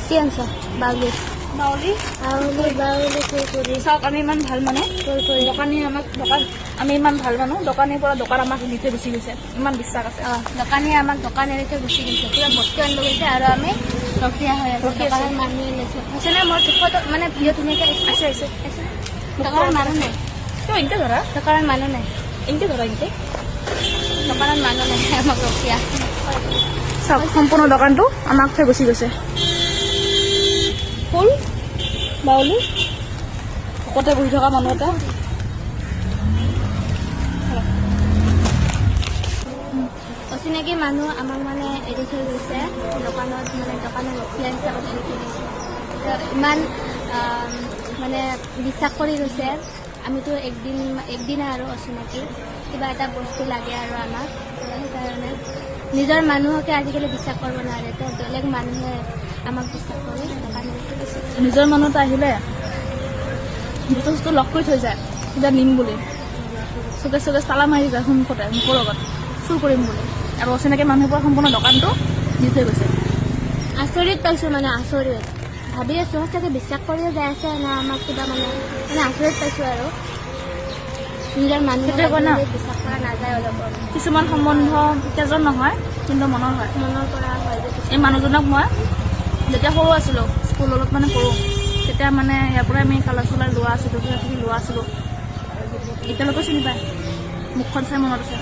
কি আনছ? বাউলি। বাউলি। বাউলি, বাউলি, কুৰকুৰি। চাওক, আমি ইমান ভাল মানুহ। কুৰকুৰি। দোকানীয়ে আমাক দোকান, আমি ইমান ভাল মানুহ, দোকানীৰ পৰা দোকান আমাক দি থৈ গুচি গৈছে। ইমান বিশ্বাস আছে। অ, দোকানীয়ে আমাক দোকান এৰি থৈ গুচি গৈছে। কিবা বস্তু আনিব গৈছে আৰু আমি ৰখীয়া হৈ আছো। ৰখি আছো। দোকানত মানুহ লৈছে হৈছে নে? মোৰ ফটো মানে ভিডিঅ' ধুনীয়াকে আহিছে। আহিছে, আহিছে। আহিছে নে? দোকানত মানুহ নাই। কিয় এনেকে ধৰা? দোকানত মানুহ নাই। এনেকে ধৰা, এনেকে। দোকানত মানুহ নাই, আমাক ৰখীয়া। চাওক, সম্পূৰ্ণ দোকানটো আমাক থৈ গুচি গৈছে। ফুল, বাউলি, ভোকতে বহি থকা মানুহ এটা। অচিনাকি মানুহ আমাক মানে এৰি থৈ গৈছে দোকানত, মানে দোকানত ৰখীয়া হিচাপত এৰি থৈ গৈছে। তো ইমান মানে বিশ্বাস কৰি গৈছে। আমিতো একদিন একদিনা আৰু অচিনাকি, কিবা এটা বস্তু লাগে আৰু আমাক। তো সেইকাৰণে নিজৰ মানুহকে আজিকালি বিশ্বাস কৰিব নোৱাৰে, তো বেলেগ মানুহে আমাক বিশ্বাস কৰি দোকান এৰি থৈ গৈছে। নিজৰ মানুহ এটা আহিলে বস্তু চস্তু লক কৰি থৈ যায় কিবা নিম বুলি, চকে চকে তালা মাৰি যায় সন্মুখতে, মুখৰ লগত, চুৰ কৰিম বুলি। আৰু অচিনাকি মানুহৰ পৰা সম্পূৰ্ণ দোকানটো দি থৈ গৈছে। আচৰিত পাইছো, মানে আচৰিত। ভাবি আছো, সঁচাকে বিশ্বাস কৰিয়ে যাই আছে না আমাক কিবা, মানে মানে আচৰিত পাইছো। আৰু নিজৰ মানুহ সেইটোৱে কয় ন? বিশ্বাস কৰা নাযায় অলপ। কিছুমান সম্বন্ধ তেজৰ নহয়, কিন্তু মনৰ হয়। মনৰ পৰা হয় যে। এই মানুহজনক মই যেতিয়া সৰু আছিলোঁ, স্কুলত মানে পঢ়োঁ, তেতিয়া মানে ইয়াৰ পৰাই আমি কালাৰ চালাৰ লোৱা আছিলোঁ, কিবা কিবি লোৱা আছিলোঁ। এতিয়ালৈকে চিনি পায়, মুখখন চাই মনত আছে।